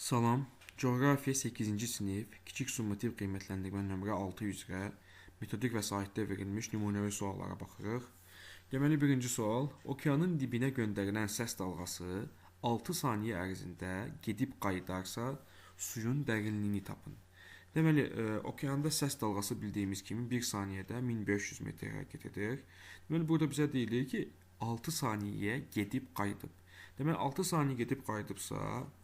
Salam. Coğrafiya 8-ci sinif, kiçik summativ qiymətləndirmə nömrə 6 üzrə metodik vəsaitdə verilmiş nümunəvi suallara baxırıq. Deməli, birinci sual: okeanın dibinə göndərilən səs dalğası 6 saniyə ərzində gedib qayıdarsa, suyun dərinliyini tapın. Deməli, okeanda səs dalğası bildiyimiz kimi 1 saniyədə 1500 metr hərəkət edir. Deməli, burada bizə deyilir ki, 6 saniyə gedib qayıdıb. Deməli, 6 saniyə gedib qayıdıbsa,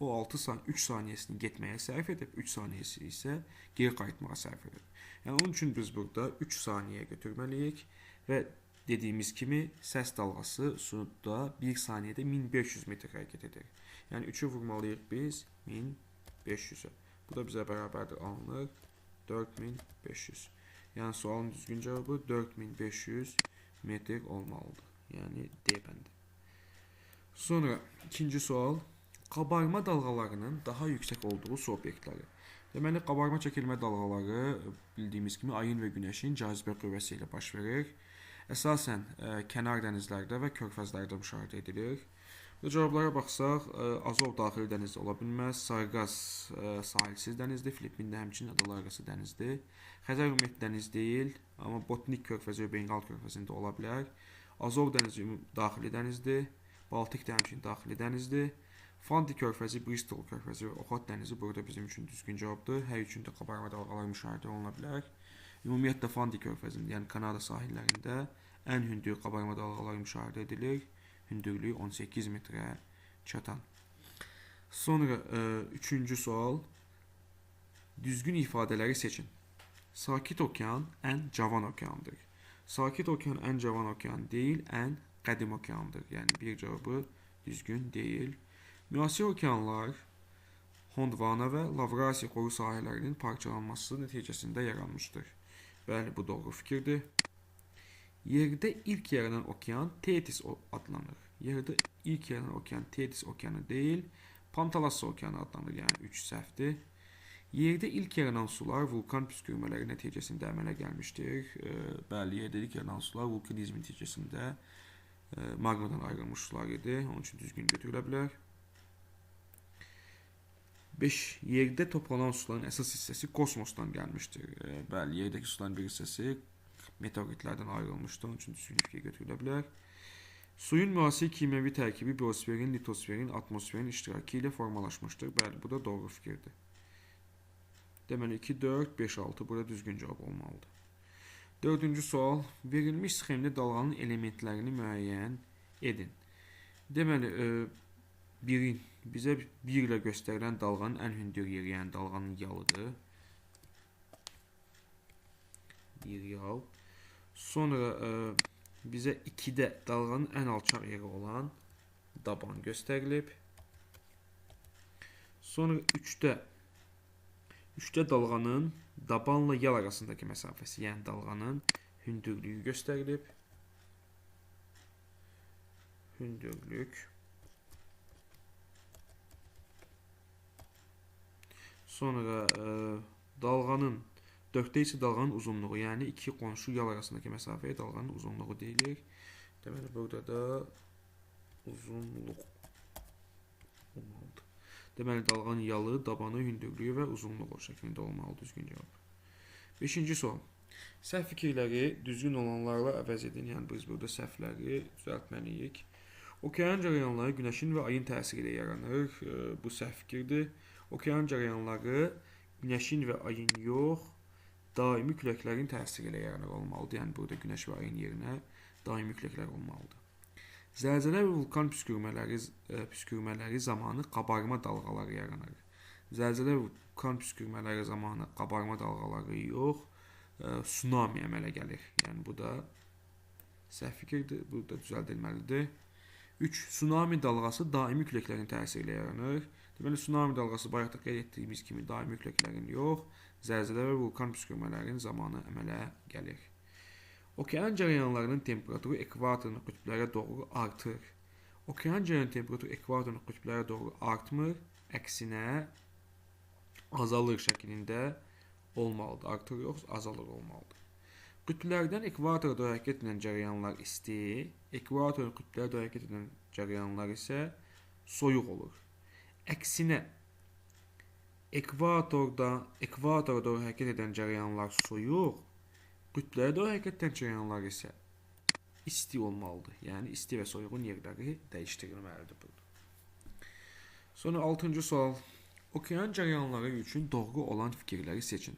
o 6 saniyə, 3 saniyəsini getməyə sərf edib, 3 saniyəsi isə geri qayıtmağa sərf edib. Yəni, onun üçün biz burada 3 saniyə götürməliyik və dediyimiz kimi səs dalğası suda 1 saniyədə 1500 metr hərəkət edir. Yəni, 3-ü vurmalıyıq biz 1500-ə. Bu da bizə bərabərdir, alınır 4500. Yəni, sualın düzgün cavabı 4500 metr olmalıdır. Yəni, D bəndi. Sonra ikinci sual: qabarma dalğalarının daha yüksək olduğu su obyektləri. Deməli, qabarma çəkilmə dalğaları bildiyimiz kimi ayın və günəşin cazibə qüvvəsi ilə baş verir. Əsasən kənar dənizlərdə və körfəzlərdə müşahidə edilir. Bu cavablara baxsaq, Azov daxili dənizdə ola bilməz, Sarqas sahilsiz dənizdir, Filippin də həmçinin adalar arası dənizdir. Xəzər ümumiyyətlə dəniz deyil, amma Botnik körfəzi və Benqal körfəzində ola bilər. Azov dənizi daxili dənizdir. Baltik də həmçinin daxili dənizdir. Fundy körfəzi, Bristol körfəzi və Oxot dənizi burada bizim üçün düzgün cavabdır. Hər üçündə qabarma dalğaları müşahidə oluna bilər. Ümumiyyətlə Fundy körfəzində, yəni Kanada sahillərində ən hündür qabarma dalğaları müşahidə edilir. Hündürlüyü 18 metrə çatan. Sonra üçüncü sual: düzgün ifadələri seçin. Sakit okean ən cavan okeandır. Sakit okean ən cavan okean deyil, ən qədim okeandır. Yəni, bir cavabı düzgün deyil. Müasir okeanlar Gondvana və Lavrasiya qoru sahələrinin parçalanması nəticəsində yaranmışdır. Bəli, bu doğru fikirdir. Yerdə ilk yaranan okean Tetis adlanır. Yerdə ilk yaranan okean Tetis okeanı deyil, Pantalassa okeanı adlanır. Yəni, 3 səhvdir. Yerdə ilk yaranan sular vulkan püskürmələri nəticəsində əmələ gəlmişdir. Bəli, yerdə ilk yaranan sular vulkanizm nəticəsində maqmadan ayrılmış sular idi. Onun üçün düzgün götürülə bilər. 5. Yerdə toplanan suların əsas hissəsi kosmosdan gəlmişdir. Bəli, yerdəki suların bir hissəsi meteoritlərdən ayrılmışdır. Onun üçün düzgün fikir götürülə bilər. Suyun müasir kimyəvi tərkibi biosferin, litosferin, atmosferin iştirakı ilə formalaşmışdır. Bəli, bu da doğru fikirdir. Deməli, 2, 4, 5, 6 burada düzgün cavab olmalıdır. Dördüncü sual: verilmiş sxemdə dalğanın elementlərini müəyyən edin. Deməli, birin, bizə 1 ilə göstərilən dalğanın ən hündür yeri, yəni dalğanın yalıdır. Bir yal. Sonra bizə 2-də dalğanın ən alçaq yeri olan daban göstərilib. Sonra 3-də dalğanın dabanla yal arasındakı məsafəsi, yəni dalğanın hündürlüyü göstərilib. Hündürlük. Sonra dalğanın 4-də isə dalğanın uzunluğu, yəni iki qonşu yal arasındakı məsafəyə dalğanın uzunluğu deyilir. Deməli, burada da uzunluq olmalıdır. Deməli, dalğanın yalı, dabanı, hündürlüyü və uzunluğu şəklində olmalı düzgün cavab. Beşinci sual. Səhv fikirləri düzgün olanlarla əvəz edin. Yəni, biz burada səhvləri düzəltməliyik. Okean cərəyanları günəşin və ayın təsiri ilə yaranır. Bu səhv fikirdir. Okean cərəyanları günəşin və ayın yox, daimi küləklərin təsiri ilə yaranır olmalıdır. Yəni, burada günəş və ayın yerinə daimi küləklər olmalıdır. Zəlzələ və vulkan püskürmələri zamanı qabarma dalğaları yaranır. Zəlzələ və vulkan püskürmələri zamanı qabarma dalğaları yox, tsunami əmələ gəlir. Yəni, bu da səhv fikirdir, bu da düzəldilməlidir. 3. Tsunami dalğası daimi küləklərin təsiri ilə yaranır. Deməli, tsunami dalğası bayaq da qeyd etdiyimiz kimi daimi küləklərin yox, zəlzələ və vulkan püskürmələrinin zamanı əmələ gəlir. Okean cərəyanlarının temperaturu ekvatorun qütblərə doğru artır. Okean cərəyanı temperaturu ekvatorun qütblərə doğru artmır, əksinə azalır şəklində olmalıdır. Artır yox, azalır olmalıdır. Qütblərdən ekvatora doğru hərəkət edən cərəyanlar isti, ekvatorun qütblərə doğru hərəkət edən cərəyanlar isə soyuq olur. Əksinə Ekvatora doğru hərəkət edən cərəyanlar soyuq, qütblərə doğru hərəkət edən cərəyanlar isə isti olmalıdır. Yəni isti və soyuğun yerləri dəyişdirilməlidir burada. Sonra 6-cı sual. Okean cərəyanları üçün doğru olan fikirləri seçin.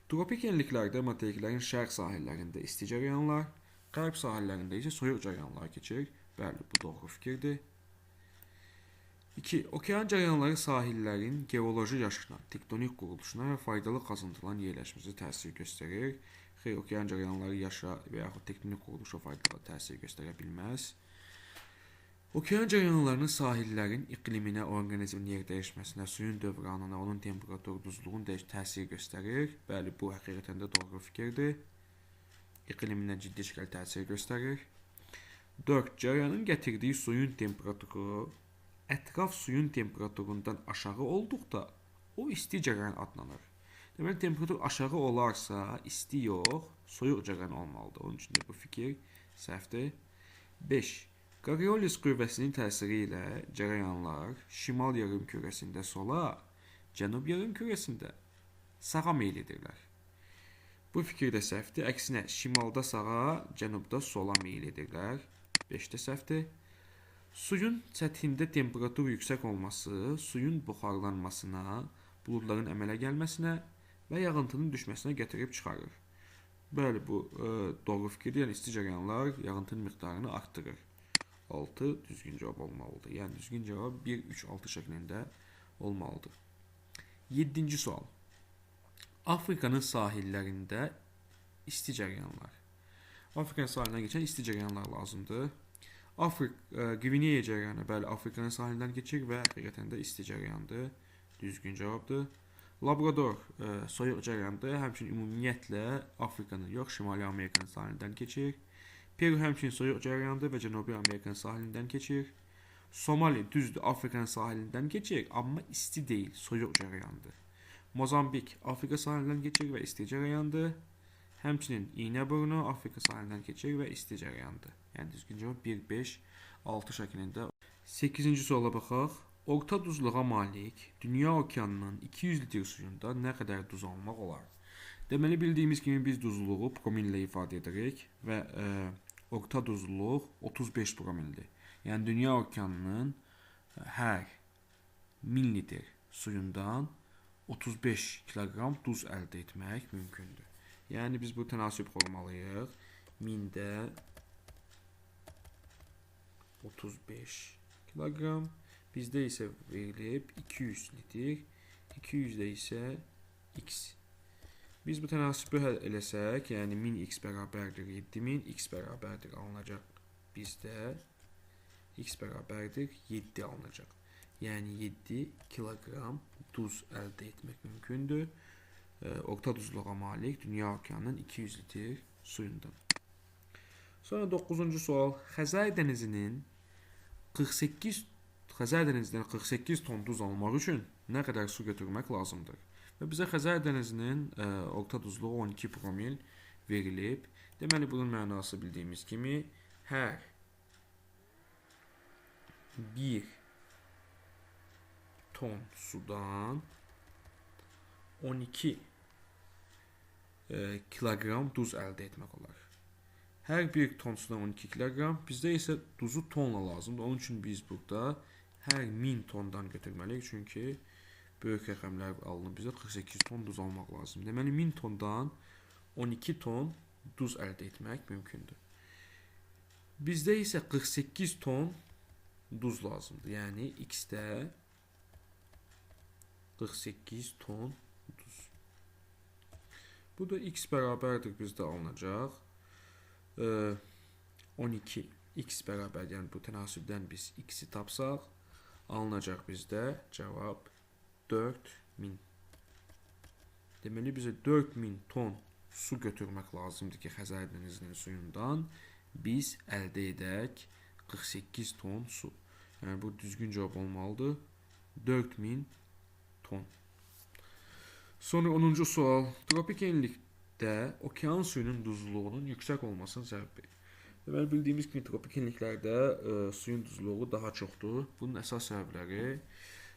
Tropik enliklərdə materiklərin şərq sahillərində isti cərəyanlar, qərb sahillərində isə soyuq cərəyanlar keçir. Bəli, bu doğru fikirdir. 2. Okean cərəyanları sahillərin geoloji yaşına, tektonik quruluşuna və faydalı qazıntıların yerləşməsinə təsir göstərir. Xeyr, okean cərəyanları yaşa və yaxud tektonik quruluşa faydalı təsir göstərə bilməz. Okean cərəyanlarının sahillərin iqliminə, orqanizmin yer dəyişməsinə, suyun dövranına, onun temperaturu, duzluğun təsir göstərir. Bəli, bu həqiqətən də doğru fikirdir. İqliminə ciddi şəkildə təsir göstərir. 4. Cərəyanın gətirdiyi suyun temperaturu ətraf suyun temperaturundan aşağı olduqda o isti cərəyan adlanır. Deməli, temperatur aşağı olarsa isti yox, soyuq cərəyan olmalıdır. Onun üçün də bu fikir səhvdir. 5. Coriolis qüvvəsinin təsiri ilə cərəyanlar şimal yarımkürəsində sola, cənub yarımkürəsində sağa meyl edirlər. Bu fikir də səhvdir. Əksinə, şimalda sağa, cənubda sola meyl edirlər. 5 də səhvdir. Suyun səthində temperatur yüksək olması suyun buxarlanmasına, buludların əmələ gəlməsinə və yağıntının düşməsinə gətirib çıxarır. Bəli, bu doğru fikirdir. Yəni isti cərəyanlar yağıntının miqdarını arttırır. 6 düzgün cavab olmalıdır. Yəni düzgün cavab 1, 3, 6 şəklində olmalıdır. 7-ci sual. Afrikanın sahillərində isti cərəyanlar. Afrikanın sahilindən keçən isti cərəyanlar lazımdır. Qvineya cərəyanı, bəli, Afrikanın sahilindən keçir və həqiqətən də isti cərəyandır. Düzgün cavabdır. Labrador soyuq cərəyandır. Həmçinin ümumiyyətlə Afrikanın yox, Şimali Amerikanın sahilindən keçir. Peru həmçinin soyuq cərəyandır və Cənubi Amerikanın sahilindən keçir. Somali düzdür, Afrikanın sahilindən keçir, amma isti deyil, soyuq cərəyandır. Mozambik Afrika sahilindən keçir və isti cərəyandır. Həmçinin İynəburnu Afrika sahilindən keçir və isti cərəyandır. Yəni düzgün cavab 1, 5, 6 şəklində. 8-ci suala baxaq. Orta duzluğa malik Dünya okeanının 200 litr suyunda nə qədər duz almaq olar? Deməli, bildiyimiz kimi biz duzluğu promillə ifadə edirik və orta duzluq 35 promildir. Yəni Dünya okeanının hər 1000 litr suyundan 35 kiloqram duz əldə etmək mümkündür. Yəni biz bu tənasüb qoymalıyıq. 1000-də 35 kiloqram. Bizdə isə verilib 200 litr, 200-də isə x. Biz bu tənasübü həll eləsək, yəni 1000x bərabərdir 7000, x bərabərdir alınacaq bizdə, x bərabərdir 7 alınacaq. Yəni 7 kiloqram duz əldə etmək mümkündür. Orta duzluğa malik Dünya okeanının 200 litr suyundan. Sonra 9-cu sual. Xəzər dənizinin 48 Xəzər dənizindən 48 ton duz almaq üçün nə qədər su götürmək lazımdır? Və bizə Xəzər dənizinin orta duzluğu 12 promil verilib. Deməli, bunun mənası bildiyimiz kimi hər 1 ton sudan 12 kiloqram duz əldə etmək olar. Hər 1 ton sudan 12 kiloqram, bizdə isə duzu tonla lazımdır. Onun üçün biz burada hər 1000 tondan götürməliyik. Çünki böyük rəqəmlər alınıb bizə 48 ton duz almaq lazımdır. Deməli, 1000 tondan 12 ton duz əldə etmək mümkündür. Bizdə isə 48 ton duz lazımdır. Yəni, X-də 48 ton duz. Bu da X bərabərdir bizdə alınacaq. 12 X bərabər, yəni bu tənasübdən biz X-i tapsaq, alınacaq bizdə cavab 4000. Deməli, bizə 4000 ton su götürmək lazımdır ki, Xəzər dənizinin suyundan biz əldə edək 48 ton su. Yəni, bu düzgün cavab olmalıdır. 4000 ton. Sonra 10-cu sual. Tropik enlikdə okean suyunun duzluğunun yüksək olmasının səbəbi. Deməli, bildiyimiz kimi tropik enliklərdə suyun duzluğu daha çoxdur. Bunun əsas səbəbləri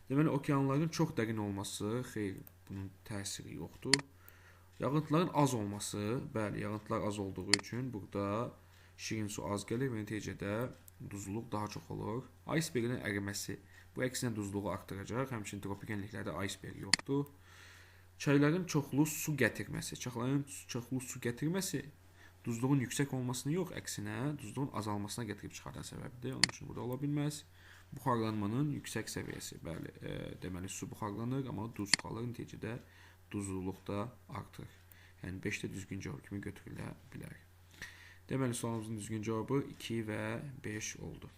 Deməli, okeanların çox dərin olması, xeyr, bunun təsiri yoxdur. Yağıntıların az olması, bəli, yağıntılar az olduğu üçün burada şirin su az gəlir və nəticədə duzluluq daha çox olur. Icebergin əriməsi, bu əksinə duzluğu arttıracaq. Həmçinin tropik enliklərdə iceberg yoxdur. Çayların çoxlu su gətirməsi, çayların çoxlu su gətirməsi duzluğun yüksək olmasını yox, əksinə duzluğun azalmasına gətirib çıxardan səbəbdir. Onun üçün burada ola bilməz. Buxarlanmanın yüksək səviyyəsi, bəli, deməli su buxarlanır, amma duz qalır, nəticədə duzluluq da artır. Yəni 5 də düzgün cavab kimi götürülə bilər. Deməli, sualımızın düzgün cavabı 2 və 5 oldu.